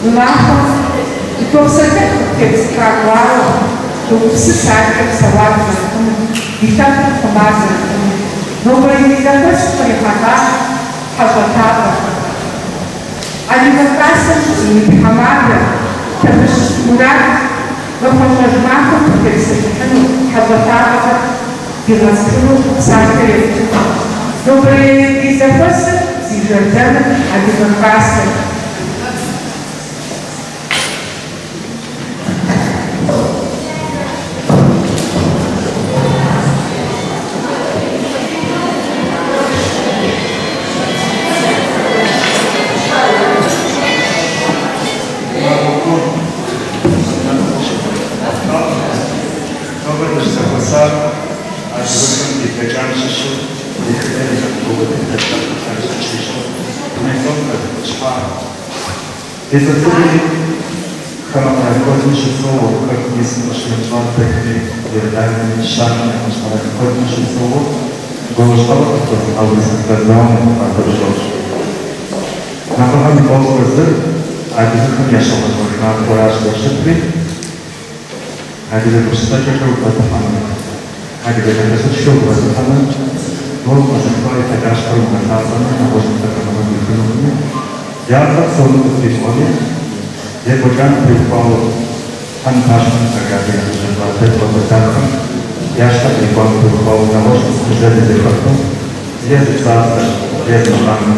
Мы махуэм дытопсэлъыхь къыттепсыха гуауэм, догупсыс адэкӏэ псэуа дызэрыхъунум, ди лъэпкъыр хъума зэрыхъунум. Нобэрей ди зэхуэсым кърихьэлӏащ хьэщӏэ лъапӏэхэр. Адыгэ Хасэм и тхьэмадэ Табыщ Мурат махуэщӏэж махуэм къытепсэлъыхьыну, хьэщӏэ лъапӏэхэр дигъэцӏыхуну псалъэр еттынщ. Нобэрей ди зэхуэсыр зи жэрдэмыр Адыгэ Хасэрщ. Нобэ дыщызэхуэсар адыгэхэм ди блэкӏам щыщу ди тхыдэм и зэпыгъуэ дыдэ лъэпкъ хэщӏыкӏ ищӏу дуней псом хэзыхъукӏыхьа. Ди цӏыхури хамэ къэрал куэдым щыпсэууэ, хэкум исым къыщынэмыщӏа Тыркуми, Иорданиеми, Щамми, нэгъуэщӏ къэрал куэдым щыпсэууэ, гуауэщхьэуэ къытхуэзыхьа Урыс-Кавказ зауэм и хъыбар дэ пщӏэщ. Накъыгъэм и тӏощӏрэ зыр адыгэхэм я щыгъуэ-щӏэж махуэращ зэрыщытри, адыгэ гупсысэкӏэкӏэ убгъэдыхьэмэ, адыгэ зэхэщӏыкӏкӏэ убгъэдыхьэмэ, уэ укъэзылъхуа и лъакъуащхьэр умыгъэлъапӏэмэ, нэгъуэщӏым лъапӏэныгъэ уихынукъыми, я цӏэр псоми къытхуипӏуэми, екӏуэкӏам теухуауэ Тхьэм и пащхьэм пэжа ди нэхъыжьыфӏ дэ тфӏэкӏуэдахэм я щхьэ кърикӏуам теухуауэ нэгъуэщӏ зэ дызэхэту, е зы псалъэ, е зы макъамэ,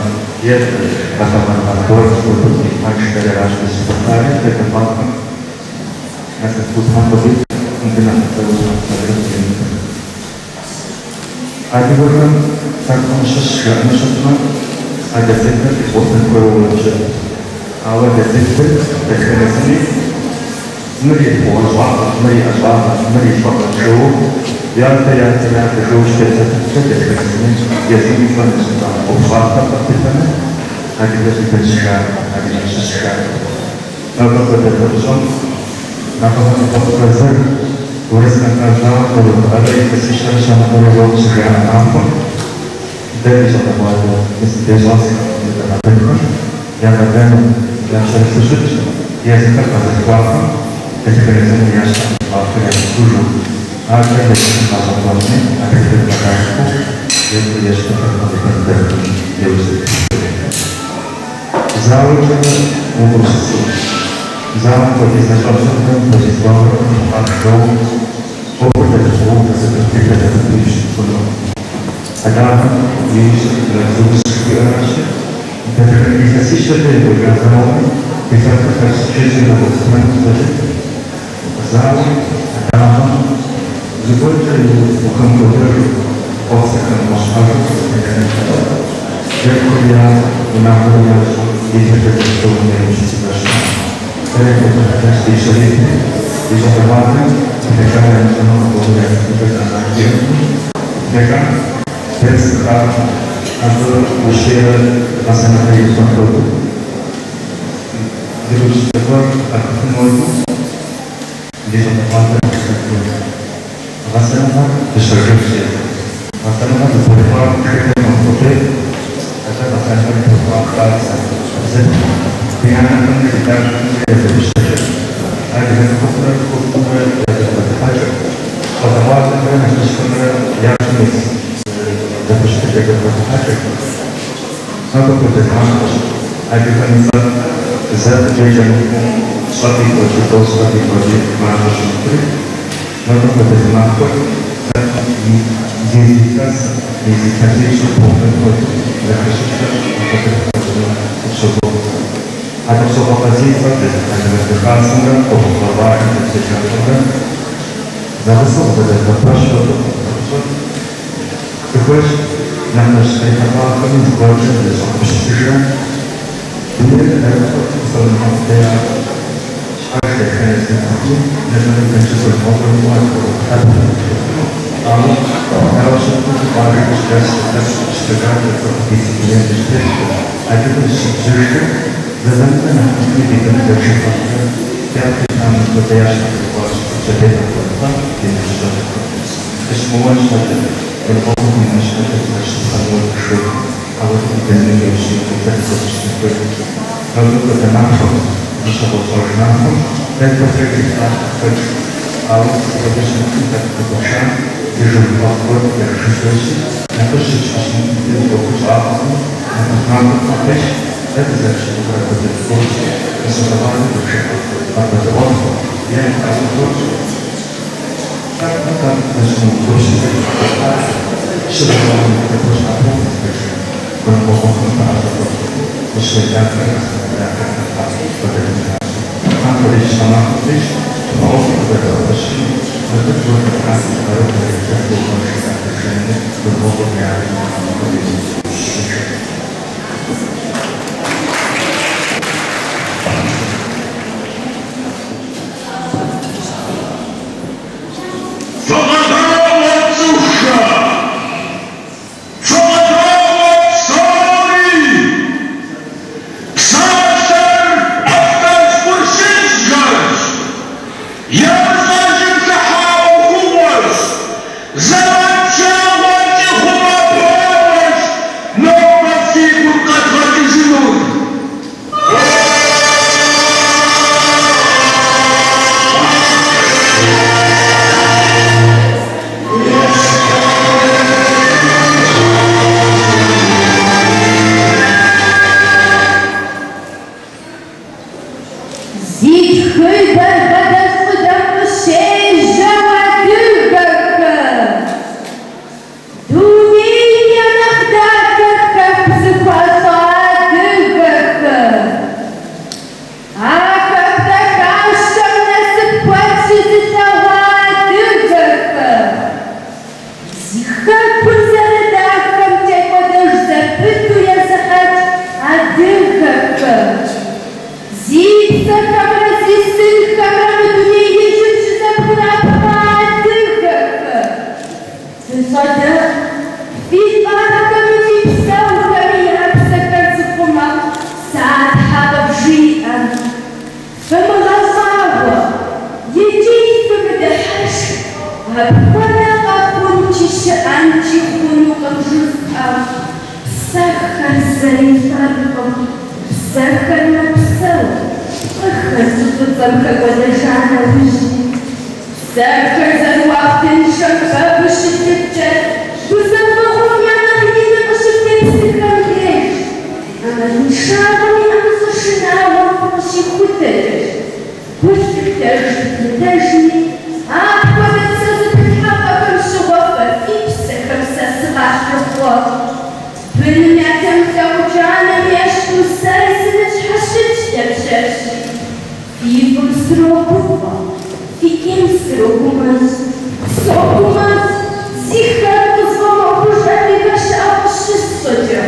е зы гъэлъэгъуэныгъэ гуэр утыку къитлъхьэн жытӏэри аращ дызыщызэхуэсари, дэ дыхъуахэм насыпу Тхьэм къыдит, мыбы нэхъ псэущхьэ куэдрэ къыдимыту. Адыгэхэм лъэпкъым щыщ жаӏэну щытмэ, адэдзыдэр къибгъуэтын хуейуэ уэрэд. Ауэ адэдзыдэр дэтхэнэ зыми мыр и хъугъэ-щӏагъэщ, мыр и ӏэщӏагъэщ, мыр и лӏыгъэщ жоуэ, ятэ, ятэ, ятэ жоуэ щытепсэлъыхькӏэ дэтхэнэ зыми езым и цӏэм ещӏылӏа ӏуэхущӏафэр къэплъытэмэ, адыгэ щӏидэжь жаӏэ, адыгэ щыщ жаӏэ. Нобэ хуэдэ зэӏущӏэм накъыгъэм и тӏощӏрэ зыр Урыс-Кавказ зауэм зэрыувыӏэрэ илъэсищэрэ щэныкъуэрэ йохъу щыжаӏэ махуэм дэ ди щӏалэгъуалэ мис мыбдеж щӏэсхэм, ди тхьэмадэхэм я къалэну, я пщэрылъу щытщ, езыхэр къэзылъхуахэм дэтхэнэ зыми я щхьэ къихуахэр яцӏыхужу, ахэр езыхэм къащӏэхъуами, а тхыдэр къыхахыу, екӏуу ещхьу лъэпкъым и бын яужь зэритын хуейр. Зауэкӏэ угупсысу, зауэм хуэдиз нэщӏэбжьэмрэ хуэдиз гуауэрэ къыщыхъуар жоуэ, ӏуэхур дэлъыгъуэу зэпыту зэпыту щыт хъуну. Адагъэм и ужьыр зыужь жыхуиӏэращи, дэтхэнэ илъэсищэкӏэ екӏуэкӏа зауэми ди лъэпкъыр хэпщӏыкӏыжу нэгъуэщӏ къыщӏэкӏыт. Зауэм адагъэм зыгуэркӏэ ухэмыкӏуэдэжу, къуэпсыр хэмыгъуэщхьэжу Хэкур ящӏэ, унагъуэр ящӏэ, и лъэкӏэ зэрыпсэум егупсысыфэщ. Дэри апхуэдэ ди пщэрылъри, ди щӏалэгъуалэм блэкӏар ямыщӏэмэ къэкӏуэнур яцӏыхункӏэ зы ӏэмал иӏэкъыми, блэкӏам дерс къыхахыу, абы ущиерэ гъэсэныгъэ ихуэн хуэдэу, зы гупсысэ гуэр къахыфын хуэдэу ди щӏалэгъуалэр гъэсэн хуейщ. Гъэсэныгъэр дыщэ жыгщ езыр. Гъэсэныгъэр зытеухуар тхыдэм мыхъу къудей, атӏэ гъэсэныгъэр зытеухуар хабзэ, бзыпхъэ, ди анэхэмрэ ди дадэмрэ я зэхущытыкӏэр, адыгэ цӏыхухъумрэ цӏыхубзымрэ я зэбгъэдыхьэкӏэр, щӏалэгъуалэмрэ нэхъыжьхэмрэ я кум илъ зэхущытыкӏэ зэбгъэдыхьэкӏэр. Нобэ хуэдэ махуэщ адыгэм и цӏэр зэ къудейкӏэ мыхъуу, щэ къиӏуэкӏи, тӏощӏрэ къиӏуэкӏи мащӏэу щымытри, нобэ хуэдэ зы махуэр лъэпкъым и зы илъэс, и зы илъэсипщӏыр пыувэн хуэдэу зэхэщӏыкӏрэ апхуэдэ къыхэкӏыну сыпщогугъ. Хьэтӏохъущокъуэ Къазий и цӏэр зезыхьэ Адыгэ Хасэмрэ ӏуэхущӏапӏэхэм зэпсэлъэхэмрэ зэгъусэу къызэдэдгъэпэщ хуэдэу зэӏущӏэр дыхуейщ нэхъыжь кърихьэлӏахэми зыгуэркӏэ зэщӏэгупсысыжрэ дунейр зэрыхъур псэуныгъэ къудейракъым. Щхьэж дэтхэнэ зы цӏыхуми нэщӏэми дэнкӏэ гурыӏуэгъуэ иӏэу лъэпкъым, ауэ дауэ щытми, къуажэм къыщыдэс лъэпкъ къыщыдэкӏакӏэ цӏыху дисциплинэ дыщытеткӏэ, адыгэу зыщыбжыжкӏэ, зэзэмызэ нэхъ мыхъуми ди быныр зэрыжыпӏэмкӏэ, япэ итам мыпхуэдэ я щхьэ кърикӏуащ, пщэдей къэкӏуэнкъэ, ди ныбжьыщӏэхэр. Дыщымыуэн щхьэкӏэ, гурыӏуэгъуэ димыӏэн щхьэкӏэ дызэрыщытхъэнур дышоу, ауэ ди бынми деущиину дэ дызэпыщытын хуейщ. Нобэ хуэдэ махуэм. Дыщыгъуэщӏэж махуэм дэ куэдрэ жытӏащ къыхэкӏ, ауэ сыт хуэдэ щымытми лъэпкъ зэгуэшам зы жыг ӏуэху гуэр къыдэхыжын хуейщи, нэхъыжь щытщхьэщымытым деж ӏуэхур щӏагъуэкъыми, нэхъыжь махуэ хъун хуейщ, дэ дызэрыщыгугъыр апхуэдэ зыгуэрщи, мы щӏалэгъуалэм дыпшыхьыр къэбгъэлъэгъуэну е къэзыхъур лъэпкъым къэзыщымыгъупщэхэр къэхъуар щыгъуэгъуэм лъэпощхьэпо къызыхэкӏа гурыӏуэгъуэхэм пэӏэщӏэ хуэхъу къыщыуэ дахэр къэсыгъэ дахэр къэхъуа хуэдэ дыхащ. Апхуэдэ жьыщхьэ махуэм деж мы ӏуэхур къызэдгъэпэщыну, мыбы зыгуэр хэпхъа къару зэрылъэпкъыу жиӏэжыну гурыӏуэгъуэ яӏэу. Фыкъэдаӏуэ, цӏыхухэ! Фыкъэдаӏуэ псори! Псалъэр Кавказ къуршыжьхэрщ, ямыщӏэжым хыхьа ӏуэхугъуэщ, зэман пшагъуэм щӏихъумэ гуауэщ нобэ фи гум къэдгъэкӏыжынур. Зи тхыдэр гъадэщӏыдэм къыщежьэу адыгэхэр, дунейм я нэхъ дахэр хэку зыхуащӏа адыгэхэр, а хэку дахащэм насып куэд щызылъэгъуа адыгэхэр, зи хэкур зэрыдахэм текӏуэдэж зэпыту езыхьэкӏ адыгэхэр, зи псэхэмрэ зи сынхэмрэ мы дунеижьым щызэбграпхъа адыгэхэр, фыщӏэдэӏу, фи лӏахэми фи псэухэми я псэхэр зыхъумэ сэ а Тхьэ къывжиӏэм. Фымыгъэщӏагъуэ икӏи фымыдыхьэшх, апхуэдэ къэхъункӏи щыӏэнкӏи хъунукъым жысӏэу. Псэхэр зэи лӏэркъым, псэхэр мэпсэу, лӏыхэр щӏы фӏыцӏэм хэкӏуэдэжа нэужь. Псэхэр зэрыуахътыншэм фэ гу щылъыфткӏэ, гузэвэгъуэм я нэхъ иныр къыщыфтепсыхэм деж, ӏэмалыншагъэм и ӏэмыщӏэ шынагъуэм фыкъыщихутэкӏэщ, гу лъыфтэж лъымытэжми, апхуэдэ псэзэпылъхьэпӏэхэм щыгъуэ фэ фи псэхэм сэ сыкъалъыхъуэ. Быным ятемыплъэкъукӏ анэм ещхьу сэри сыныфщхьэщытщ дапщэщи. Фи фӏым срогуфӏэ, фи ӏейм срогумэщӏ. Согумэщӏ, зи хэку къызыфӏэмыӏуэхуж адыгэ щыӏэу къыщысщӏэкӏэ,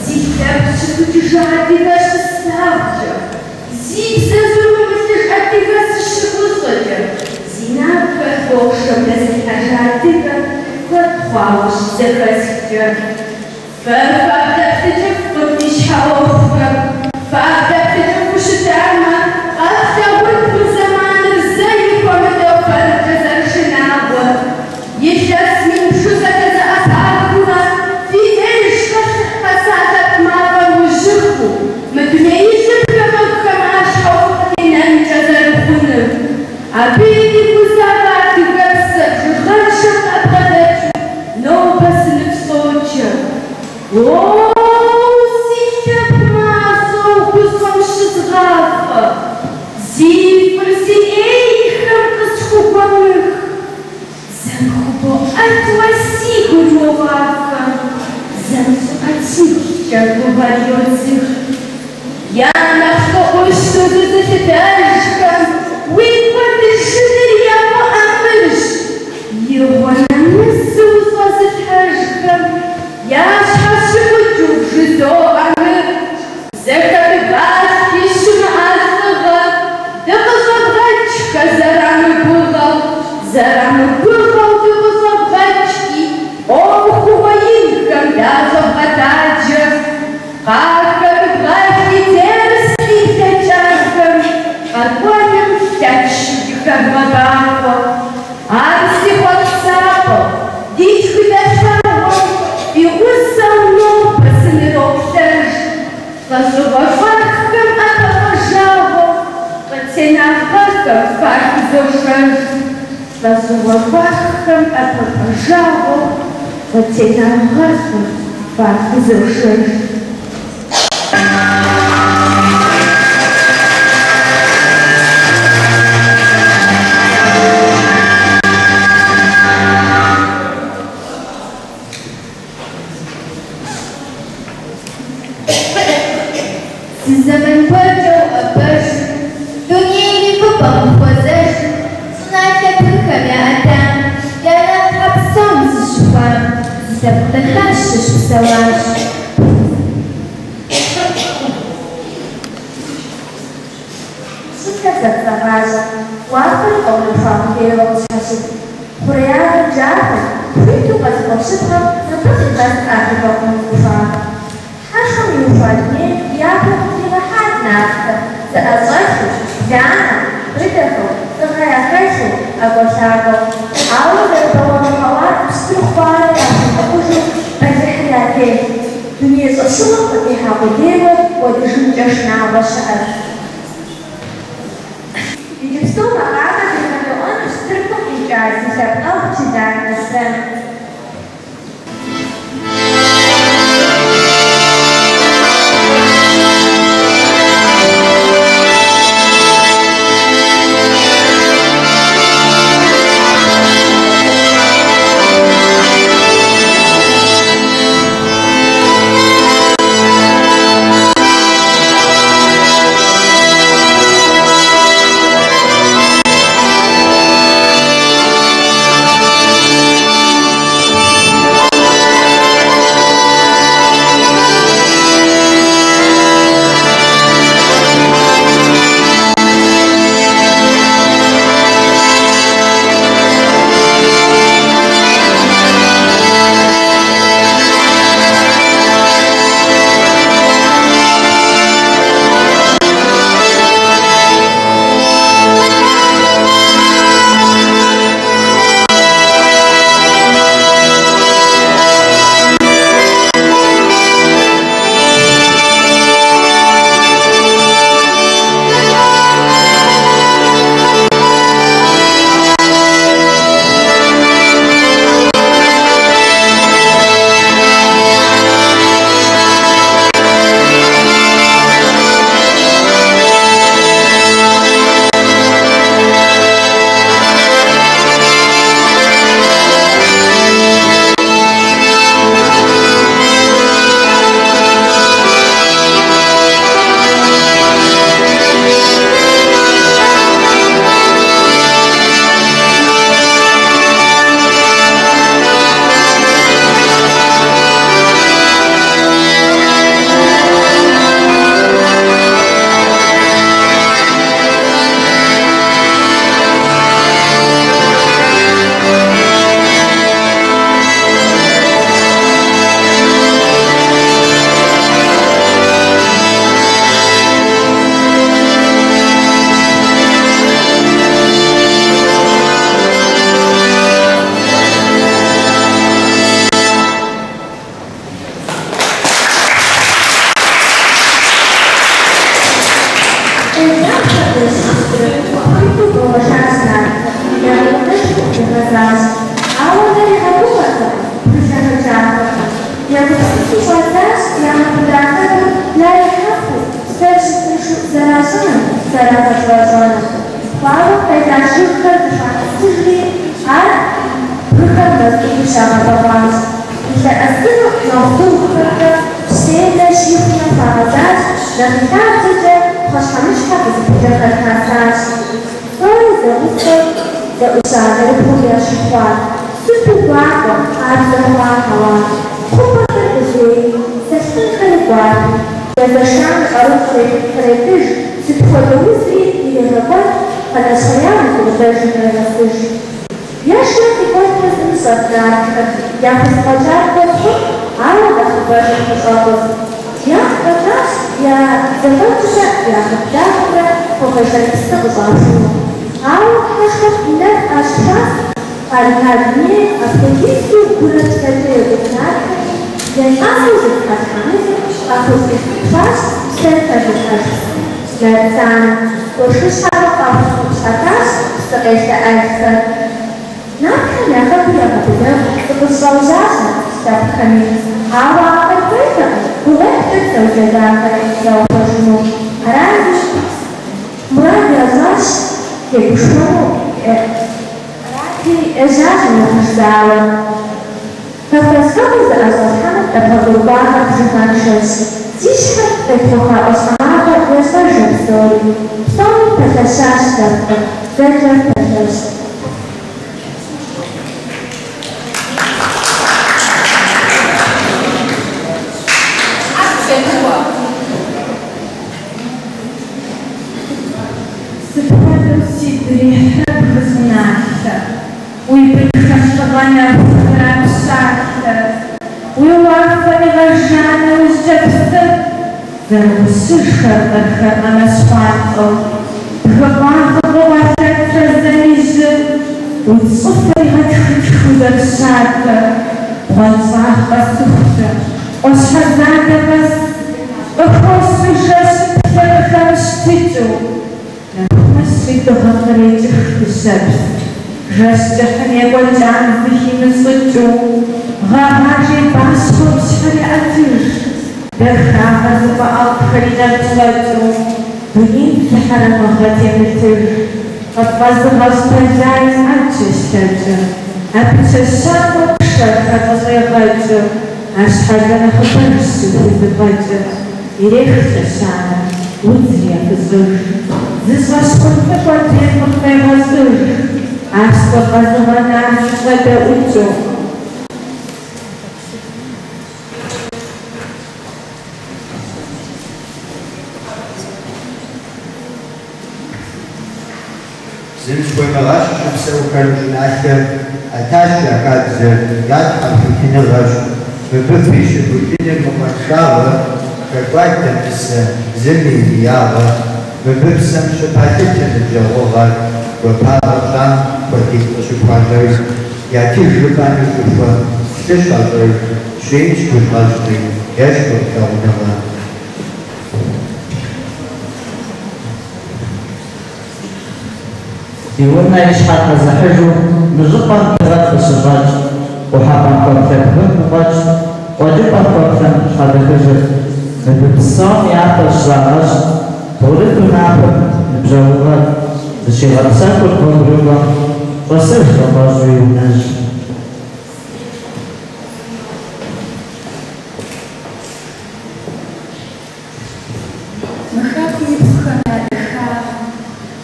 зи лъэпкъ щызукӏыжа адыгэ щыслъагъукӏэ, зи бзэ зыӏурымылъыж адыгэ сыщыӏущӏэкӏэ, зи напэр бохъшэм дэзылъхьэжа адыгэ куэд хъуауэ щызэхэсхкӏэ. Фэ фаблэплъыкӏыфкъым фи щхьэ ӏуэхухэм, фаблэплъыкӏыфу щытамэ, къэфлъагъунт мы зэманыр зэи хуэмыдэу фэркӏэ зэрышынагъуэр. Илъэс мин бжыгъэкӏэ зэӏэпахыурэ фи деж къэса лъэпкъ мафӏэр ужьыхыу, мы дунеижьым хэгъэгу-хамащхьэу фыкъытенэнкӏэ зэрыхъунур. Абы иригузавэ адыгэпсэ бжыгъэншэм къабгъэдэкӏыу нобэ сыныфщӏоджэ. О, си лъэпкъ мащӏэу гущӏэм щызгъафӏэ, зи фӏыр зи ӏейхэм къысхугуэмых, зэм хубоӏэт уэ си гур уогъафӏэ, зэм щӏыӏэтиплъкӏэ гугъэр йодзых. Я нэхъ лӏы ӏущу зызылъытэжхэм уи кӏуэдыжыныр яфӏэӏэмырщ, игъуэ нэмысу ущӏэзылъхьэжхэм я щхьэщыӏукӏыу бжызоӏэ мыр. Зэхэдгъалъхьи щымыӏа лӏыгъэ, дыкъыщӏэвгъэкӏхэ зэрамыгугъэу, зэрамыгугъэу дыкъыщӏэвгъэкӏи, ӏуэхугъуэ инхэм дащӏэвгъэтаджэ. Къахэдвгъэлъи дерс ди блэкӏахэм, къэкӏуэным лъэкӏ дыхэвгъэбакъуэ. Ар си хъуэпсапӏэу, ди тхыдэ лъагъуэм фи гъусэу нобэ сыныроплъэж. гуэххэм фахызошэж, лӏэщӏыгъуэ гуаххэм ӏэпапӏэжагъуэу къытена гъэрхэм фахызошэж. Зы зэман гуэркӏэ уӏэбэжым, дунейм и фӏыпӏэм ухуэзэжым, щӏыналъэ бгыхэм яӏэтам, я нэфӏ Тхьэ псом зыщыхуам, зы лъэпкъ дахащэ щыпсэуащ. Щӏылъэр зэпцӏэгъащ, уафэри къэунэхуа къудейуэ къыщхьэщытт. Хъуреягъыр джафэт, хуиту къэзыкӏухь щыпкъэм мыбы къигъэст къахуебэкъуэн захуагъэ. Тхьэшхуэм иухуа дунейм япэу къытригъэхьат нартхэр, зэӏэщӏэлъу, бланэу, быдэхэу, лӏыгъэ яхэлъу, ӏэкӏуэлъакӏуэу. Ауэ зэрыбэуэну хьэуар пщтыр хъуарэ яхуэмыкъужу бэлыхьыр ятелът. Дуней щӏэщыгъуэм къытехьа къудейуэ кӏуэдыжынкӏэ шынагъуэ щыӏэт. Иджыпсту макъамэ дигъэдэӏуэнущ Тыркум къикӏа ди лъэпкъэгъу Чылар Нэсрэн. Хуиту бэуэжащ нартхэр, я гукъыдэжыр къигъэзащ. Ауэ нэр игъэгуфӏэртэкъым бгылъэ джафэхэм. Егупсысу щӏадзащ ягъэкӏуэда хэкур ярихьэхыу, псэр щытыншу зэращӏыным, зэрагъэщӏэрэщӏэным. Хуабэм къела жыгхэр зэхуахьэсыжри, ар бгыхэм мэз ӏуву щагъэбэгъуащ. Улъэӏэсыну нэхъ гугъухэмрэ псеймрэ щихумрэ хуагъэзащ, нэхъ и лъабжьэкӏэ пхъэщхьэмыщхьэ къызыпыкӏэхэр хасащ. Псори зэгъусэу зэӏуща алэрыбгъум ещхь хъуат. Сыту гуакӏуэ, къабзэ хъуа хьэуар. Хъупӏэхэр къулейт, салъкъынхэри гуапэт. Езэшам къару къретыж, сыт хуэдэ узри ирегъэкӏуэт, къэнэщхъеям и гукъыдэжыр кърегъэсыж. Ешрэ къикӏуэтрэ зымыщӏэт нартхэр, яхузэфӏэкӏар куэд хъурт, ауэ нэхъыбэжыр хущӏэкъурт. Ягу къэкӏащ я зэфӏэкӏымрэ я хьэблагъэмрэ хуэфэщэн псы къыщӏахуну. Ауэ Тхьэшхуэм и нэфӏ къащыхуащ, къарита дунейм апхуэдизу гурэ псэкӏэ егугъу нартхэми, елӏалӏэу зезыхьэ тхьэмылым къахущӏихуащ псэр хэзылъхьэж псы. Нартсанэ. Къуршыщхьэхэм къахущӏэпщхьэтащ псыкъелъэ ӏэлхэр. Нартхэм я хэкур ягъэбыдэху зыкъызыщӏаужьащ нэгъуэщӏ лъэпкъхэми. Ауэ ахэр хуейтэкъым гугъуехькӏэ псэукӏэ дахэр яухуэжыну. Арати, мурад ящӏащ тегушхуэну, арати, ежьащ мыухыж зауэр. Кавказ хэкур зыӏэщӏалъхьэну къебгъэрыкӏуахэр бжыгъэншэщ. Зи щхьэр къетхъуха ӏуащхьэмахуэр ящӏэж а псори. Псоми пэлъэщащ лъэпкъыр, зэкӏэ пэлъэщ. Сыт хуэдэу сигу ирихьрэ бгы щӏыналъэ, Уи бынхэм лӏыгъэ нэху зэрапщалъэр, Уи уафэм игъэжа нэужькӏэ псыр, Зэрыгъущыжхэр къырхэр къэмэ щхъуантӏэу, Бгы къуагъым къыкъуэлъэтрэ зэми жьыр, Удз щӏыфэр игъэтхытхыу зэрыщатэр, Бгъуэнщӏагъ къэсыхукӏэ, ӏуащхьэ задэ къэс, Къыхощу жэщым плъыр къыхэмыщтыкӏыу, Нэху мэщри дыгъэм кърекӏых дыщэпс, Жэщ кӏыхьым екӏуэкӏам зыхимыщӏыкӏыу, Гъэгъа жейбащхъуэм щхьэр еӏэтыж, Дахагъэр зыфӏэӏэфӏхэр и нэгу щӏэкӏыу, Дунейм зы хьэрэмыгъэ темытыж, Къыпфӏэзыгъэщӏ тэлай ӏэджэщ лъэкӏыр, Абы чэщанэу пшэхэр къыщӏегъэкӏыр, Арщхьэкӏэ нэхъыбэжщ зыхузэфӏэкӏыр, Ирех чэщанэр, удзыр ефыщӏыж, Зы щӏэщхъур цӏыкӏу адрейм къыпфӏегъэщӏыж, Арщ къыфӏэзыгъэнар зыщӏэдэӏукӏыу. Зызыхуемыгъэщхь щыпсэухэр щӏыналъэм ӏэтащ я хабзэр, я Тхьэм хуитыныгъэщ. Мыбы бий щыбукӏыныр мыкъуаншагъэ, хэкӏуадэ мысэ, зыми и ягъэ. Мыбы псэм щыпалъытэ ныбжьэгъугъэр, гуапагъэ пщӏам хуэдитӏ къыщыпхуащӏэж. Ятыж жыпӏэми щӏыхуэ, лъы щащӏэж, щыинщ гужьгъэжьри, ещхьу лъагъуныгъэ. Ди унэ и щхьэр къэзыхьыжу мы щӏыпӏэм дыгъэр къыщыщӏэкӏ, къухьэпӏэм хуэплъэ бгым къыкъуэкӏ, къуэкӏыпӏэм хуэплъэм щхьэдэхыжыр. Мыбы псом япэ щрагъэщ бгъурыту напэм ныбжьэгъугъэр, зыщигъэпсэхурт гъуэгурыкӏуэм, щӏэсыж къыфӏэщӏу и унэжь. Мы хэкум ипхъухэм я дахагъэм,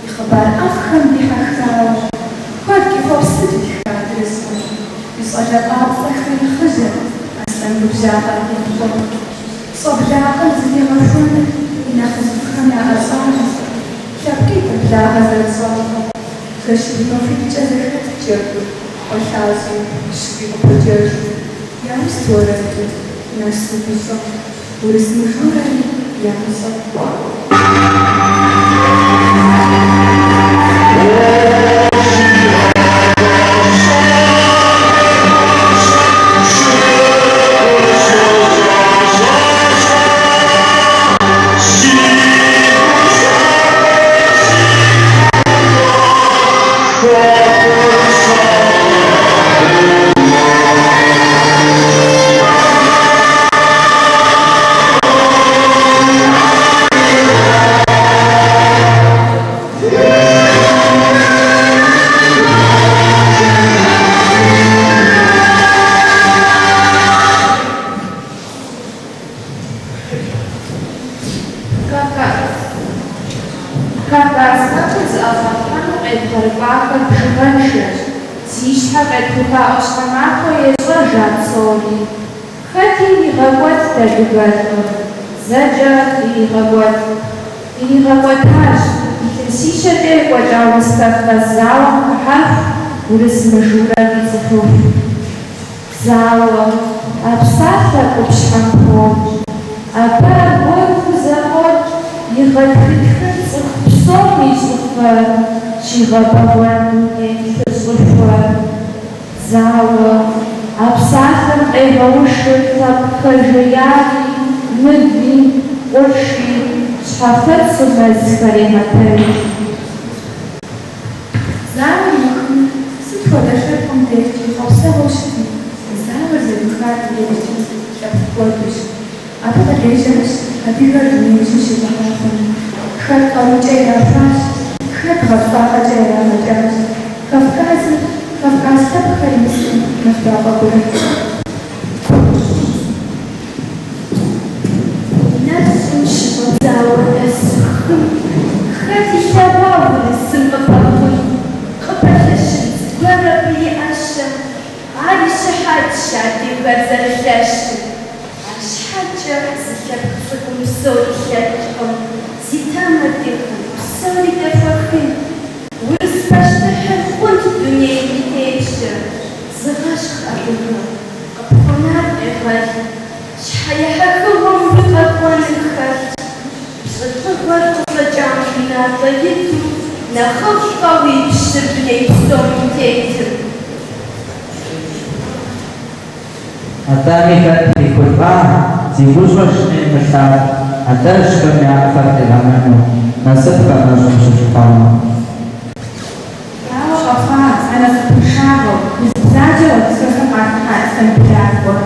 и хъыбар ӏэфӏхэм дихьэхауэ, куэд къихъуэпсыкӏ ди хы адрыщӏым. И щӏалэ къапцӏэхэри хъыжьэт, аслъэн губжьа къатемыхъуэу. Щӏэблэ акъыл зытегъэхуэныр и нэхъыжьыфӏхэм я ӏэщӏагъэщ. Лъэпкъитӏыр благъэ зэрыщӏэхъуу, жэщибл-махуитӏкӏэ зэхэтт джэгур, къуэлъащӏи, щыуи къыпэджэжу, яуст уэрэду, насып ищӏэу, урыс мыжурэри ямыщӏэу. Кавказ хэкур зыӏэщӏалъхьэну къебгъэрыкӏуахэр бжыгъэншэщ. Зи щхьэр къетхъуха ӏуащхьэмахуэ ещӏэж а псори. Хэти иригъэкӏуэтт адыгэлӏыр, зэкӏэ иригъэкӏуэтт. Иригъэкӏуэтащ, илъэсищэкӏэ екӏуэкӏа Урыс-Кавказ зауэм хыхьэху, урыс мыжурэр къицӏыхуху. Зауэ, а псалъэр къупщхьэм покӏ. Абы аргуэру хузэфӏокӏ игъэтхытхын цӏыху псом и щӏыфэр, щигъэбэгъуэн дунейм лъы щӏыхуэ. Зауэ, а псалъэм къегъэушыр лъэпкъ хэжеяри, мыви, къурши, щхьэ. Щхьэфэцу мэзхэр егъэтэдж. Зауэр иухыныр сыт хуэдэ лъэпкъым дежкӏи хъуэпсэгъуэу щытми, зауэр зэриухар ди дежкӏэ лъэпкъ кӏуэдущ. Абы къыдежьащ адыгэр дунеижьым щыщӏыхьа хъуну. Хэт къарукӏэ ирахуащ, хэт гъэпцӏагъэкӏэ ирагъэкӏащ. Кавказыр, кавказ лъэпкъхэр имысу нэхъ яфӏэгурыхьт. Нэпсым щыщӏэдзауэ нэсу хым, хэт илъэгъуа урысым къыпэхъун, къыпэлъэщын зыгуэр абы и ӏэщэм, ар и щыхьэтщ адыгэр зэрылъэщым. Арщхьэкӏэ зы лъэпкъ цӏыкӏум псори лъэкӏкъым, зи дамэ техын псори дэхуэхын. Урыс пащтыхьыр хъунт дунейм и тепщэ, зыгъэщхъ адыгэ, къыпхуэнар къегъэл. Щхьэехьэхыгъуэм уи къэкӏуэныр хэлъщ, пщылӏыгъэр къыщӏэкӏам уи натӏэ иту, нэхъыфӏкъэ уи пщыр дуней псом и тетым. Атӏэми хэт прихулӏа, зи гущӏэ шынэ имылъар, адэжьхэм я фэр къигъэнэну, насып хамэщӏым щылъыхъуэну. Дауэ къэхъуа а насыпыншагъэу, уз бзаджэу адыгэхэм къахыхьа Истамбылакӏуэр?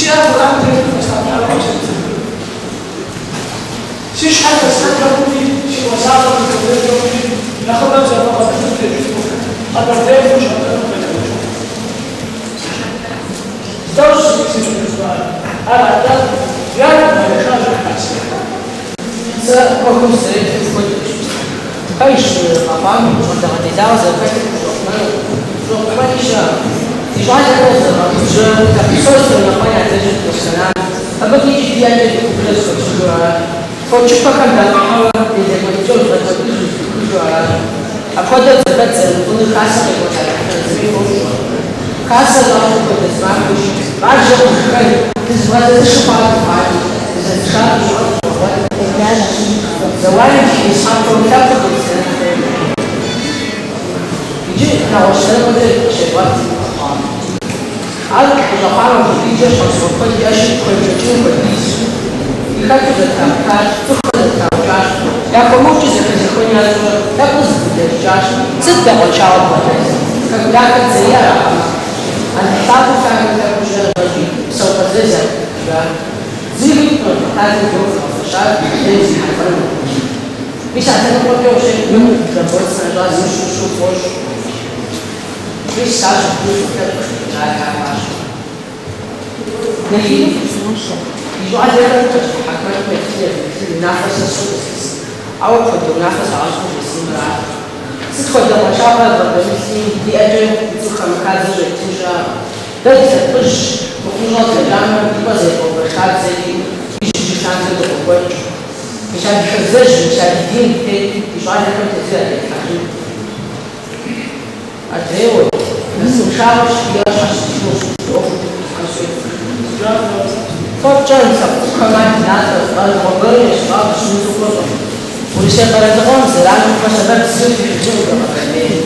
Си ӏэр Къурӏэным телъу фэста тхьэрыӏуэм семыпцӏыжыну. Си щхьэр хэслъхьэнкӏэ хъунти, си къуэ закъуэр сыхэкӏуэдэнкӏэ хъунти, нэхъыбэм зэфӏэгъэбылъым тещӏыхьу, Къэбэрдейм хущӏэкъуну къелъэӏукӏыу. Дауэ сызэрыжысӏар? Ар атӏэ, ягу къэрешажьэ хасэр. Сэ ӏуэхум сызэреплъыр мыпхуэдэущ. Пэжщ, къэхъуам щӏалагъэ делагъэ зэрыхэлъыр пщӏэхъумэни щыӏэкъым. Ди щӏалэхэр зэрыгъэгубжьрэ лъэпкъ псор зэрынэхъуэн ядэжь дыкъызыхэнам, абы къикӏи ди ӏэкӏэ ди гупыр зэхуэтщӏыжу аращ. Фочыпэхэм дакъыхьэуэ делэ кӏуэдыкӏэу зыгъэкӏуэдыжу зыдухыжу аращ. Апхуэдэу зэхэт зэрымыхъунур хасэм къекӏуэлӏа дэтхэнэ зыми фощӏэ. Хасэр щӏащӏыр хуэдэ зы махуэщ, маржэ хъужыххэн, дызыбгъэдэзышу хъуар дывгъакӏуи, дызэзышалӏэу щӏыӏэ дывгъэгъуэт. Зауаем дыхимысхьэпэу лъэпкъыр къызыхэнэн хуейкъым. Иджы нэгъуэщӏ лъэныкъуэкӏэ къыщевгъэт къэхъуам. Ар къыщӏэхъуам апхуэдизкӏэ щхьэусыгъуэ куэд иӏэщи, пхуемыбжэкӏыным хуэдизщ. Ди хэкур зэтракъутащ, цӏыхухэр зэтраукӏащ, яхуэмыукӏи зэхэзехуэн ящӏурэ лъэпкъыр зэбгрыдэжыкӏащ. Сыт дэ къуаншагъэу дбгъэдэлъыр? Хэку дахэ дызэриӏэракъэ? Алыхь лъапӏэу лъагэм лъэпкъыу щыӏэр щӏэкӏи, псэупӏэ зырыз яхуиухыжар. Зыри хуиткъым Алыхь Талэм хуигъэфэщар лей зрихьэлӏэну. Мис а лъэныкъуэмкӏэ ущеплъмэ, Жамбот сымэ ящӏар зым щымыщу пфӏощӏ. Мис ар щыхъунущ лъэпкъ жаӏэ хъуащ. Нэхъ ди щӏалэхэр пащтыхь Ахьмэд еплъын емыплъын унафэ сэ сщӏын къыслъыс. Ауэ апхуэдэ унафэ сагъэщӏу жесӏэнуракъым. Сыт хуэдэ къуаншагъэ бгъэдэмылъми, ди ӏэкӏэ ди цӏыхухэм хабзэ щӏеттын щыӏэкъым. Дэ дылъэпкъыжьщ, мыхъумыщӏэ длэжьамэ, ди пӏэ зэридгъэувэж хабзэри ижь-ижьыж лъандэрэ дыкъокӏуэкӏ. Мис а ди хабзэжьым, мис а ди диным дытету ди щӏалэхэм тезыр ятетлъхьэжын. Адрейуэ, насыпыншагъэщ диӏэр щхьэщытхынущ, ӏуэхур дыхулъхьэн хуейт. Фэ фщӏэн лъэпкъ цӏыкӏухэм ар ди натӏэщ, къэралыгъуэ гуэрым ещӏылӏауэ дыщымыту хъункъым. Урысей къэралыгъуэм зэрану хъумэ сэбэп зыри къихьыжынукъым Къэбэрдейм.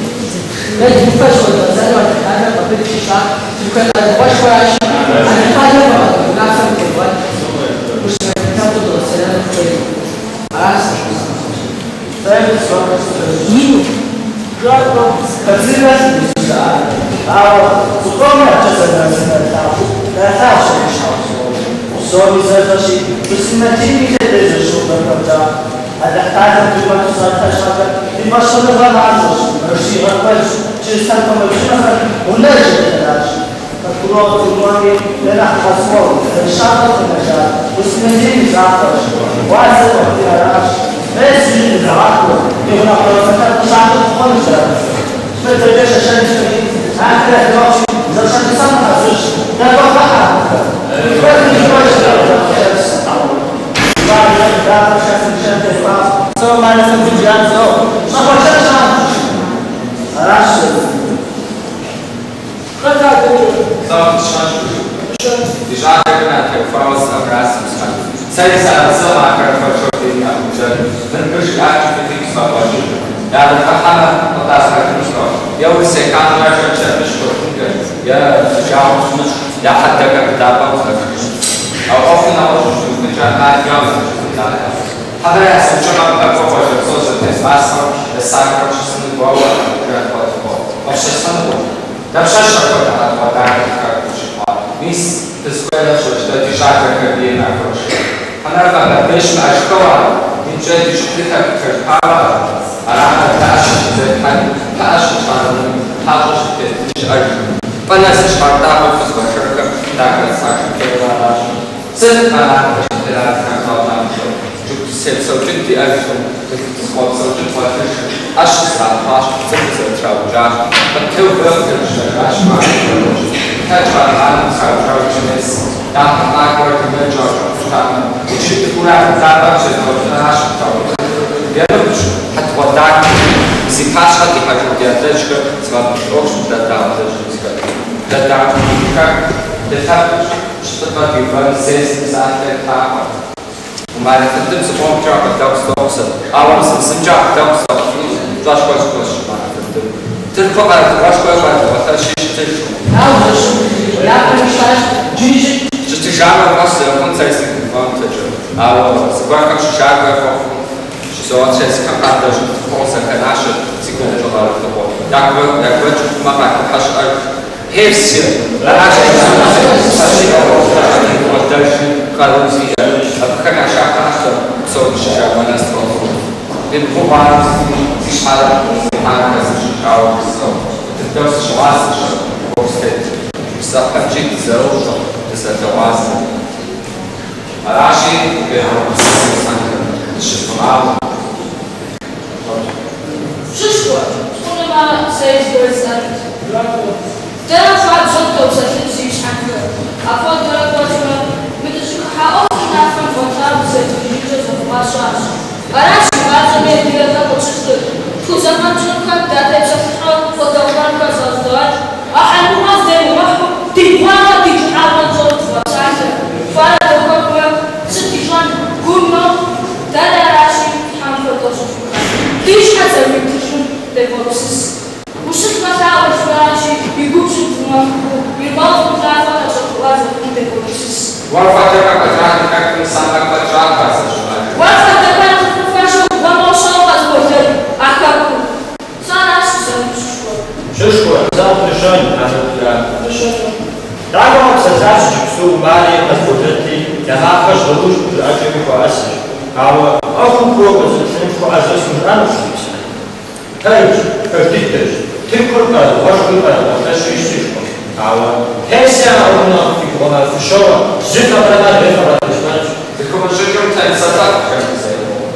Дэ ди гупэр зыхуэдгъэзэну Алыхь Талэм къабыл тщищӏар Тыркуей къэралыгъуэшхуэращи, Алыхь Талэм хуэгъэза унафэм дытевгъэт. Муслъымэн лъэпкъыу дыкъызэтенэну дыхуеймэ. Аращ сэ жысӏэнур. Ину. Хабзэращ жызыӏар. Ауэ зыкъомым абыкӏэ зэрымыарэзыр нэрылъагъущ абы и щхьэусыгъуэр. Псоми зэрыщӏэщи, муслъымэн диным и лъэ дызэрыщӏэувэр хуэдакъым. Алыхь Талэм ди ӏумэту щӏалъхьэ щхьэкӏэ ди фӏэщхъуныгъэ мащӏэщ, мэжсигъэр куэдщ, чристэн хуэмэбжьымэхэр гъунэжщ дэращ. Къыдгурыӏуэ къыдгурымыӏуэми, дэ нэхъ дгъэцӏыхуэу, зэрыщапхъэу къэнэжар муслъымэн диным и закъуэщ. Гъуазэ хуэхъури аращ. Мес иджы дызэгъакӏуэу, ди гъунэгъу лъэпкъ щапхъэ тхъуэнущ дэ. Мыдэкӏэ шэшэнхэри, ахэр адыгэщи, зэщӏэтӏысэну хьэзырщ. Дакӏуэфӏэхьэ абыхэм. Куэдым и куэдщ дэ къыдэхъуэпс. Щӏалэр дахэ шэсым шэн техуащ. Сэ Умар ефэндым жиӏам сӏыгъ. Щӏэкъуэшэн щыӏэкъым. Аращ зэрыхъунур. Хэт адэкӏэ? Ди щӏалэхэм ятеухуауэ сӏыгъращ, зиусхьэн. Сэри сыарэзыкъым ахэр апхуэдэу бийм яӏумыкӏэну. Мыр жиӏакӏи фӏыти къысфӏэбгъэкӏыжу. Ягъэхыхьэмэ, къытӏасхьэхынущ. Е Урысей хамэм шэч абы щыхуэхъункӏэ, е ди жагъуэ тщӏынущ, я хьэдэхэр быдапӏэм къыхэхыжынущ. А ӏуэхум нэгъуэщӏу щыдухынкӏэ ӏэмал яӏэу зыщӏыдалъэ. Хьэмэрэ я сыукӏыгъэм пэкӏуэ къуажэ псо зэтезгъасэу дэсахэм щысыну гуауэ Жанхъуэтыкъуэ. Къыпщысхьынукъым. Дапщэщ апхуэдэ хьэтыгъуэ дахэ ди хэкум щыхъуар? Мис, дызыхуейр фщӏэж, дэ ди щӏалэхэр бийм яхуэтшэ. Хьэмэрэ Къэбэрдей щымыӏэжыххэу ара? Иджы ди щӏыхьыр хэкӏуэтэжыпауэ ара? Арамэ, дэ ӏэщэ щызетхьэни, пыӏэ щытщхьэрыгъыни, пащӏэ щыттетыни щыӏэжкъым. Пӏэ зыщхьэрытӏагъэу фызыгъэшэрхэм дахэтӏысхьэжын хуейуэ аращ. Сыт къэнар пащтыхьырат хамыгъэщӏамыщӏэу? Дызытепсэукӏын диӏэжкъым, дызыхуэпсэукӏын дгъуэтыжкъым, ӏэщ зэрапхъуащ, цӏыху зэрытраукӏащ, къыттеувэ къызэрыщӏэжащ махуэ. Лъэкӏ къэралым траукӏауэ иджы мес, япэ лӏакӏуэр дунейм щӏэкӏыу щытамэ, иджы дыхура быдапӏэм щедгъэукӏынращ къытаубыдыр. Емыкӏущ, хьэтыгъуэ дахэ, зи пащхьэ дихьэжын ди адэжьхэр зыгъэпуд ӏуэхущ дэ дагъэлэжьын зыхэтыр. Дэ дыхэку, дылъэпкъщ, пщылӏыпӏэ диувэну зэи зы псалъэ еттакъым. Умар ефэндым зыкъомкӏэ акъылэгъу сыдохъу сэ, ауэ мы зымкӏэ акъылэгъу сыдэхъуфынукъым, пщӏэшхуэ зыхуэсщӏ Умар ефэндым. Тырку къэралыгъуэшхуэи къэралыгъуэ лъэщи щытыжкъым. Ауэ зэрыщымытыжыр япэми щытащ, иджыри щытщ. Щытыжамэ, фӏэщ зэрыхъун сэри сыгувэнутэкӏэ, ауэ зыгуэрхэм щыжакӏуэ хуэхъум щызогъэт, езыхэм къадэщӏын цӏыхугъэ зэхэнащэт зи гугъу тщӏы къэралыгъуэр. Ягуэкӏ хъумэ къахыхьэ щыӏэжщ. Персия, аращ жызыӏэу хъуами сытми си щхьэрэ зехьэным хэзмыщӏыкӏауэ жысӏэу, фӏы дыдэу сыщыгъуазэщ абы ӏуэху зытетым. Жысӏэпэмкӏи дызэрощӏэ, дызэлъэгъуазэ. Аращи, девгъэгупсыс зиусхьэнхэр, дыщывмыгъауэ. Пщышхуэ, хъунумэ, сэри зыгуэр жысӏэнут. Дэ хуабжьу дытопсэлъыкӏ, зиусхьэнхэр. Апхуэдэурэ кӏуэкӏмэ, мы дыщӏыхыхьа ӏуэхум унафэ мыгъуэтауэ дызэрытыжынкӏэ щӏэхъуа щыӏэщ. Аращ игъащӏэми адыгэхэм къытщыщӏыр. Тхузэфӏэкӏынухэм датепсэлъыхьу къыдэхъуэнхэр зэфӏэдгъэкӏ. А хьэлмыгъуэ здемыгъэхьу ди бгъуагъэ ди кӏыхьагъэ тщӏэу дывгъэпсалъэ. Хуарэ дэхуэхмэ, сыт ищӏэн, гум мэхъу. Дэри аращи, Тхьэм хуэдэу щӏыфыхэр. Ди щхьэ зэрыхуитыжым девгъэгупсыс. Ущылӏмэ лъаӏуэ жыфӏэращи, и губжьым дымыгъэхыху, Ермоловым унафэ къэтщӏэхуӏуа зэрыхъум девгъэгупсыс. Уэр хуэдэхэр фӏэкӏа ди хэкум исакъэ куэд щӏат ар зэрыщыӏэжыр. Уэр хуэдэхэр нэхъыфӏыфэщэу гъуэмощэу къэзболэт а хэкум. Сэ аращ жысӏэнур, пщышхуэ. Пщышхуэ, сэ къыпыщэн, а зэпыжа. Дахэу къэпсэлъащ иджыпсту Умари Къасболэти, я макъхэр жьгъырущ, жыӏэкӏэми хуэӏэзэщ. Ауэ ӏуэхум кууэ кӏуэцӏрыплъыным хуэӏэзэу схужыӏэнукъым, зиусхьэн. Пэжщ, пэж дыдэщ, Тыркур къэралыгъуэшхуи къэралыгъуэ лъэщуи щытыжкъым. Ауэ Персием а ӏуэхум нэхъ фи гугъэмэ, фыщоуэ, зыр фэбрэмэ адрейр фэбгъэдыщмэнщ. Зыхыумыщӏыкӏым утемыпсэлъыхь, Жэмырзеикъуэ.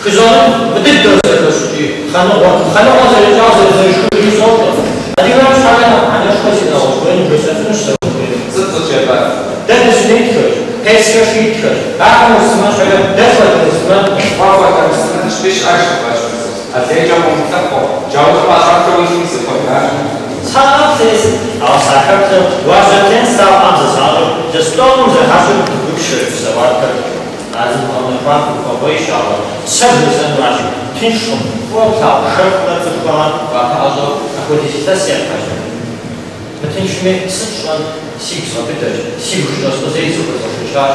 Хызоным фӏы дыдэу зэхощӏыкӏи, хъаныгъуэр, хъаныгъуэ зэрыкӏар зэрызэрышхыжри сощӏэ. Адыгэм щхьэкӏэ нэхъ мыхьэнэшхуэ зиӏэ нэгъуэщӏ гуэрым жесӏэфынущ сэ ухуеймэ. Сыт къызжепӏэр? Дэ дысуннитхэщ, персхэр шиитхэщ, ахэр муслъымэн щхьэкӏэ дэ тхуэдэ муслъымэнкъым. Уэ хуэдэ муслъымэн щӏыпӏи щыӏэжкъым, Бэчмырзэ. Адрейкӏэ къыумылъыхъуэ, джаурым ӏэщӏэхыу уи лъым зыхуэдащ. Сакъэплъ, ауэ сахэплъэу, уажьэ слъагъуам зэзгъащӏэу, зэстӏолым зэхащӏэу дыгупшэр псэуар пэжщ. Ар зыбгъэнэхуам гуфӏэгъуейщ, ауэ сэ бжесӏэнуращи, тыншкъым, фӏыуэ плъагъу хэкумрэ цӏыхухэмрэ уапэӏэщӏэу апхуэдиз илъэс епхьэкӏыну. Мытыншми, сыт щӏэн, сигу згъэбыдэщ, сигу жыщӏэскъузэри зыхуэзгъэшэчащ.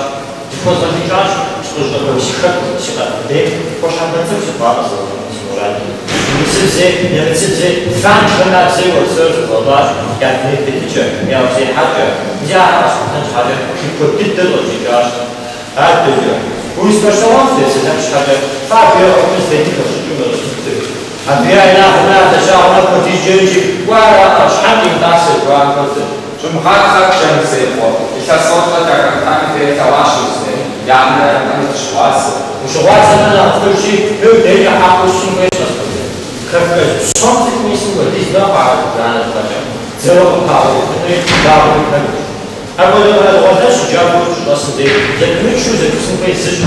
Зыхуэзгъэшэчащ сыкъыщӏэкӏуа си хэку, си Къэбэрдейм, хуэщхьэпэн цӏыху сыхъуар къызэрыщӏэкӏын си мурадым. Урысыбзэи, нэмыцыбзэи, франджыхэм я бзэи уэрсэру зэзгъэщӏащ, я дуней тетыкӏэ, я зехьэкӏэ, мис ахэр къэсхутэн щхьэкӏэ жып куэд дыдэ щӏэзджыкӏащ. Адэкӏэ, урыс пащтыхьым сытепсэлъэн щхьэкӏэ, фэ абы я ӏуэхум зытетыр хэфщӏыкӏыу къыщӏэкӏынт. Абы я инагъымрэ я лъэщагъымрэ апхуэдизкӏэ икӏи кӏуэракъэ, щхьэм къимытӏасэ жыхуаӏэм хуэдэщ. Щӏумыгъатхъэ, Жэмырзеикъуэ, илъэс тӏощӏрэ дахэтами тлъэгъуащ Урысейм, я мэрэ я пэми дыщыгъуазэ. Ущыгъуазэмэ нэхъыфӏыжщи, мыр дежкӏэ хьэкъыу щытын хуейщ, Къасболэт. Кавказ псом цӏыхум исым хуэдиз мэхъу ахэр зыбжанэ щхьэкӏэ, дзэуэ къыпагъэувынури дауи пэжщ. Апхуэдэ къэралыгъуэ лъэщ джабэу щыщӏэсым деж зэпымычу зэгупсысын хуей зыщ,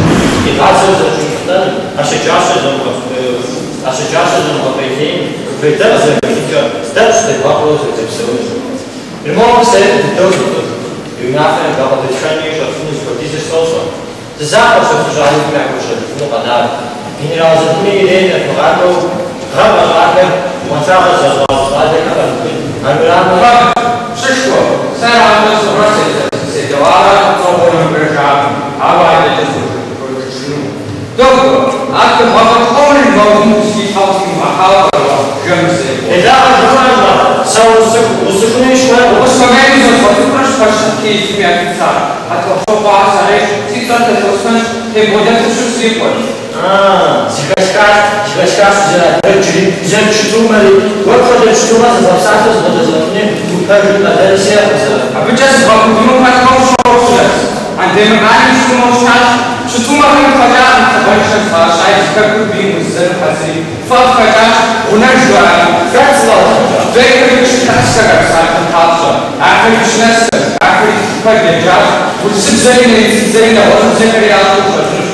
къигъазэу зэрыщӏимылӏэным, а щэджащэр зэрымыгъэпӏейтейм, фейдэ къызэрыхэкӏынкӏэ здэпщ тебгъэкъуэу зэрызэпсэуныр. Ермоловыр сэри фӏы дыдэу соцӏыху, и унафэм ебакъуэ дэтхэнэми ищӏэфыну зыхуэдизыр сощӏэ. Зы закъуэщ абы щӏалэхэм яхуэщӏэжыфыну къэнар. Генерал Залымей ирей нэвмыгъакӏуэу гъэр къэщӏахэр къуаншагъэ зыщӏа щӏалэхэм къэвубыд. Армырамэ. Пщышхуэ, сэ арауэ сщӏэрэ седэӏуарэ согъуэмыбрэжакъым, ауэ адэкӏэ сожыжыну. Догуэ, ар дыбгъэфӏэкӏуэу Ермоловым узыхилъхьэу къыхимыгъэхьауэ пӏэрэ, Жэмырзеикъуэ? Делагъэ жыпӏэрэ, щӏалэ, сэ усцӏыхуну сыхуейкъым. Укъысхуэмейми, зэзгъэцӏыхунщ пащтыхь тхылъым я офицер. Хьэтӏохъущокъуэ ар сарейщ, си цӏэр Талъостэнщ, Темболэтыпщым си къуэщ. А, зэхэсхащ, зэхэсхащ узэрадэджри, узэрыпщытумэри. Уэ пхуэдэ пщытумэ зэзгъэпсалъэу зыбгъэдэзгъэтыни гупэжыр къалэн сиӏэкъым сэ. Абыкӏэ зыбгъэпудыну пэтмэ ущоуэ, Андемыркъаным пщытумэу щытащ. Пщытумэхэм фӏэкӏакъым лӏыгъэншэ зыфӏащаи зи хэкур бийм ӏузыдзэну хьэзыри. Фэ фхэкӏащ, гъунэжу арами. Хэт сфӏэкӏа? Бекович-Тарскэхэр псалъэм папщӏэ. Ахэри пщынэсхэщ, ахэри тхылъ куэд еджащ, урысыбзэри, нэмыцыбзэри, нэгъуэщӏыбзэхэри ящӏэу къыщӏэкӏынущ.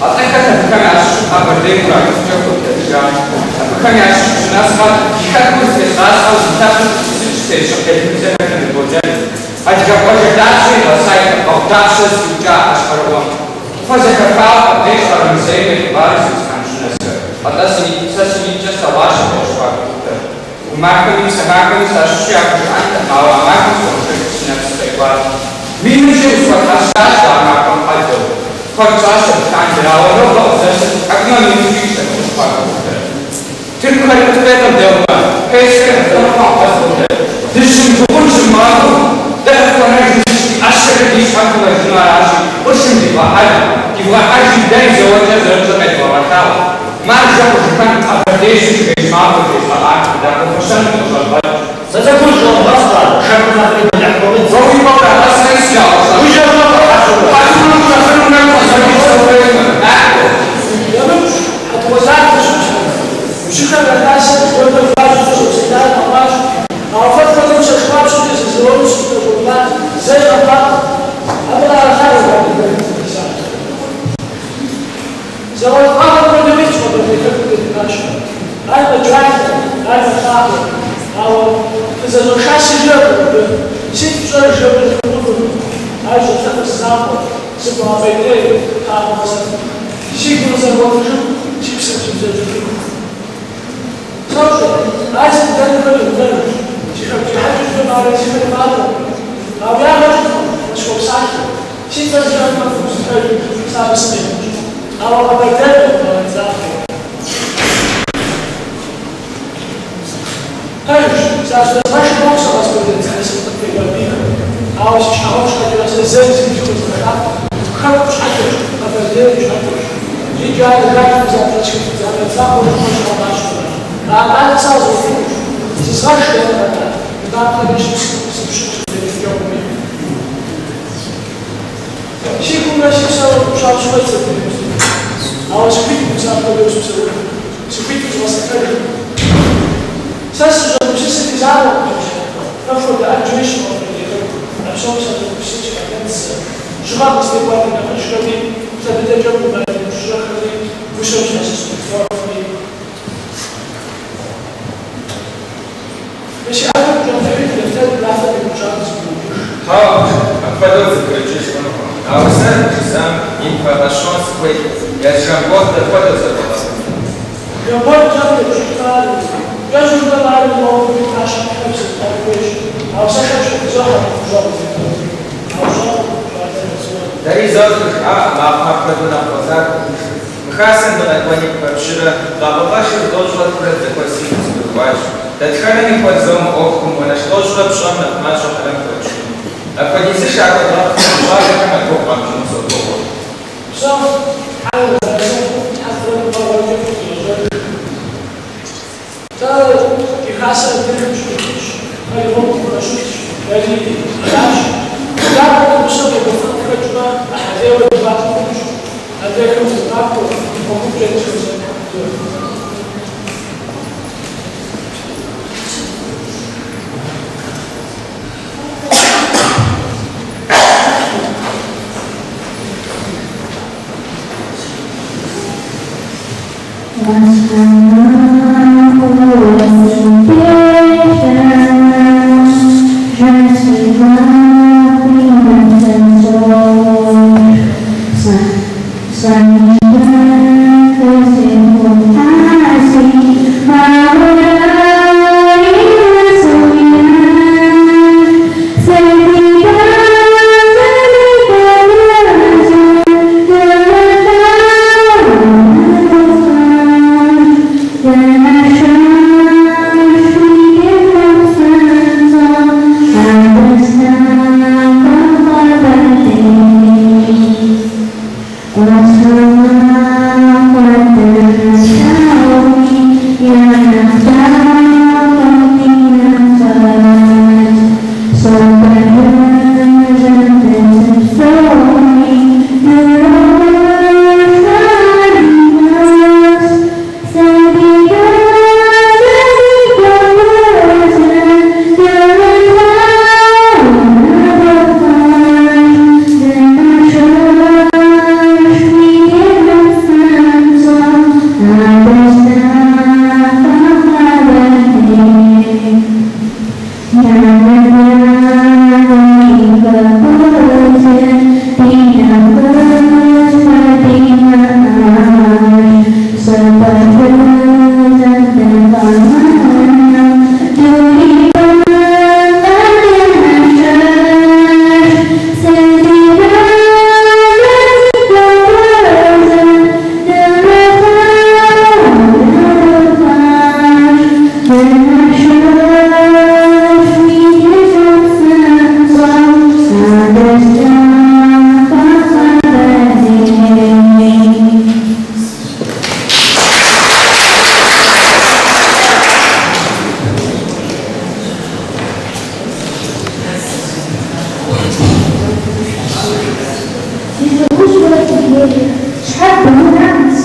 Атӏэ хэт абыхэм ящыщу Къэбэрдейм мурадыфӏкӏэ хуэблэжа? Абыхэм ящыщ пщынэсхэр ди хэкур зытезгъасхьэу зи лъэпкъым сыт тещӏыхь елбыбзэхэр Темырболэт? Адыгэ къуажэ дапщэ игъэса и лъэпкъэгъу дапщэ зыукӏа хьэщхьэрыӏуэм? Фэ зэхэфхауэ абдеж Къарэмырзейм и хъыбарыр, зиусхьэн пщынэсхэр. Атӏэ сэ си нитӏкӏэ слъэгъуащ абы къыщыхуагъэхутэр. Гумахэми псэмахэми сащыщу яхужыӏэнтэкъым, ауэ а махуэм схуэмышэчу си нэпс къекӏуащ. Миным щӏигъу схуэтхьэсащ а махуэм хьэдэу. Куэд щӏащ абы лъандэрэ, ауэ нобэ къыздэсым тхьэкӏумэм имыкӏыу итщ абы къыщыхуагъэхутэр. Тыркухэр къытхуейкъым дэ Умар, персхэр къытхуэныкъуэкъым Къасболэт. Дыщымыгугъын щымыгъэту, дэ къытхуэнэжу зыщ ди ӏэщэхэр ди щхьэм тхъумэжыну аращи, къуршым дивгъэхьэж, дивгъэхьэжи дэри зэуэкӏэ зэрытщӏэр къедвгъэгъэлъагъу. Маржэ хъужынхэ. нэхъри бэлыхь хуэмыдз. Уэ уи пӏэм урагъэсри сыжагъуэщӏащ. Уи жагъуэгъу Хьэжурэ. Хьэжурэ ущӏэфыну унэм щӏэсэну псэуфеймэ. Накӏуэ. Емыкӏущ, Хьэтыгъуэ закъуэщ ущыхэр. Пщыхэм я хасэр зыгуэркӏэ хуабжьу къыщӏэпсэлъар къэхъуащ. Ауэ фэ фхуэдэу сэшхуапщэкӏэ зэзэуэну сыщыпэщӏэува зэи къэхъуакъым. Абы къагъэлъагъуэ адыгэхэм зыхисар. Зауэлӏ къагъэм хуэдэу итщ Къэбэрдей хэкум ди пащхьэ. Ар мэджалэ, ар мэлъаӏуэ. Ауэ фызэщӏэшаси жиӏэркъым абы. Сыт пщӏэр жэуэ зыхуэмыфӏым? Ар щӏэлъэӏур зы закъуэщ, сывмыгъэпӏейтей, лъаӏуэ къызэфт. Си гур къызэрыгъуэтыжыху, си псэм сыбзэджэжыху. Сощӏэ, ар зымыдэнухэр и гъунэжщ. Си хэку зехьэкӏэ жыпӏэмэ, ар езыхэри мащӏэкъым. Ауэ ягъэ кӏынкъым, къысхуопсалъэ. Си цӏэр жаӏэмэ, фыгу зыхэжу, сэ абы сыкъемыкӏ. Ауэ Къэбэрдейр къэбгъэнэн закъуэ. Пэжщ, защӏэзгъэш мыхъу сэ къэзбгъэдэт зэхэсым къытекӏуа бийхэм. Ауэ си щхьэгъуэм щхьэкӏэ сэ зэи зыми зыхуэзгъэшакъым. Хэку щхьэкӏэщ, Къэбэрдейм щхьэкӏэщ. Иджы ар жаӏэм защӏэсхыфын зэман закъуэ жыпӏэ щыӏэ мащӏэщ. А ӏэмалыр сэ къэзгъуэтынущ. Зызгъэш дэнэ къэна, мыбапхъэри сыпщыт сызэрыджэгъуми. Си гумрэ си псэмрэ къыпщӏащ куэд зэпымыузу. Ауэ сыхуиткъым сэ апхуэдэу сыпсэуну, сыхуиту згъэсэтэжу. Сэ сыщӏэгупсысыр фи закъуэкъым, зиусхьэн. Фэ фхуэдэ ӏэджэри щыӏэ Къэбэрдей хэкум. А псом сащӏэгупсысын си къалэнщ сэ. Жьыгъэ къызытекӏуа ди нэхъыжьхэми, лъэ быдэкӏэ хъума ди ныбжьыщӏэхэми, гущэм щхьэщыс бзылъхугъэхэми. Мы си ӏэпэм къыщӏэплъхьи дэфтэр унафэ къимыщӏам зыпыукӏыж. Хьэуэ, апхуэдэу зэбгрыкӏыж хъунукъым. Ауэ сэ жысӏам и пэ къэщӏэну сыхуейт, езы Жамбот дапхуэдэу зэфӏэгъэхъуну? Жамбот жэм епщӏыхьмэ ар, кӏэщӏу жыпӏэмэ ар и ӏуэхум и пащхьэм тхьэм зритӏэн хуейщ. Ауэ сэ шэч къытызохьэ абы гущӏэгъу зэримыӏэнум. Ауэ щӏэкъым, щӏалэр нэсыуэ. Дэри зэуэ жытӏакъым, ахъумэ апхуэдэу нэхъ фӏэзахуэу. Мы хасэм дыкъэкӏуэн ипэ пщырэ лӏакъуэлӏэшыр тӏощӏрэ тхурэ дызэхуэсри дызэгурыӏуащ. Дэтхэнэми хуэзэу мы ӏуэхум уанэш 30 пщӏэм нэхъ мащӏэ хьэрэм хуэтщӏыну. Апхуэдизышэ ахуэдгъэхъумэ, ди щӏалэхэм я гугъу къамыщӏыну согугъэ. Псом Тхьэр зэрыпсэхъум Тхьэр фӏырэ гуфӏэгъуэкӏэ фыкъигъэщӏэж. Дэ ди хасэр абдежым щыӏутщ, фэри гъуэгу къыпэщылъщ, дэри аращ. Дапхуэдэ гъусэ къекӏуэлӏэн тхэкӏмэ, ӏыхьэлейуэ дыгъуатэ хъунущ. Адрейхэм зэпахуэ, гъуэгумкӏэ дызэхуэзэн. Yeah.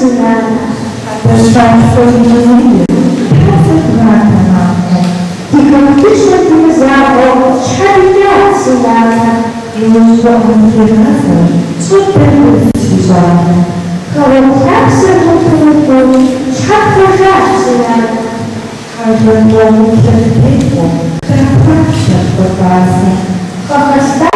си нанэ. Хьэдэщащхъуэ дунейр, тхьэ зэбгъатэ махуэм. Ди хэку дыщэр димызагъэу щхьэ дикӏат, си нанэ? Иужь уӏэгъэм зригъазэщ, щӏыр дэгуз, си щӏалэ. Хэгъуэгу лъапсэр утымыхуу щхьэ пхъуэжащ, си нанэ? Хьэжэ къуэгъум лъэрытету трапхъуат лъэпкъыр тӏасэ. Хэхэс.